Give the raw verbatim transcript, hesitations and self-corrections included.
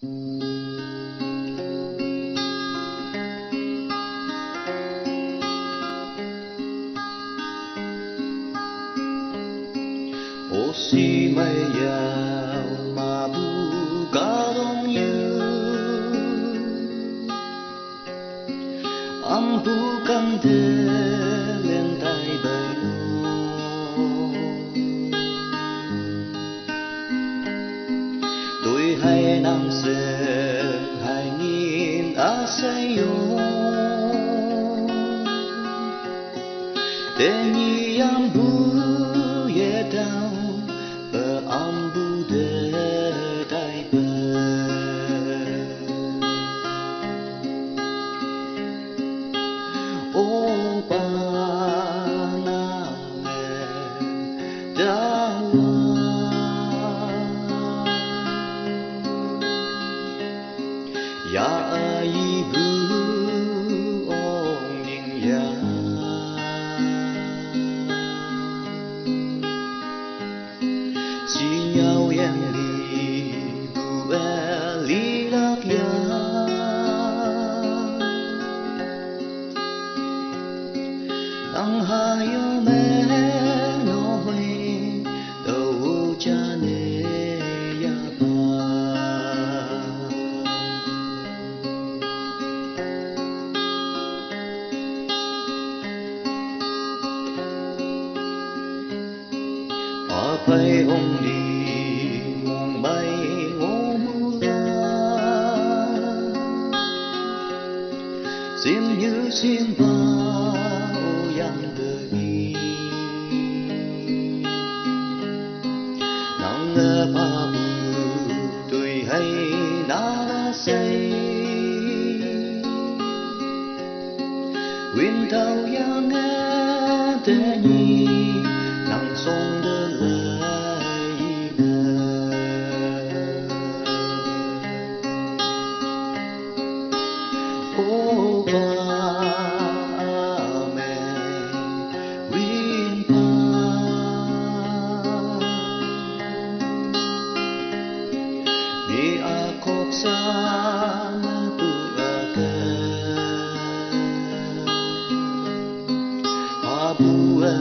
O si mai ya ma bu ka dong yu. Am bu kam de len tai bai nu. Tui hai nang se hai ngin a sai yo. Te ni am bu ye dau, pe am bu de tai pe. O pa na me da wa. Ya a yi bu ong ning ya. Si nyau yang li bu a li lak ya. Ang ha yo me no hoi, to cha ne ya pa. Pa pai ong li mong bai ngo mu la. Sim yu sim pa o yang de gi. Nang a pa bu tui hai na la sei. Win tau yang a te ni nang song de lai na. O pa a me win pa. Ni a kok sa na bu a ke. A bu a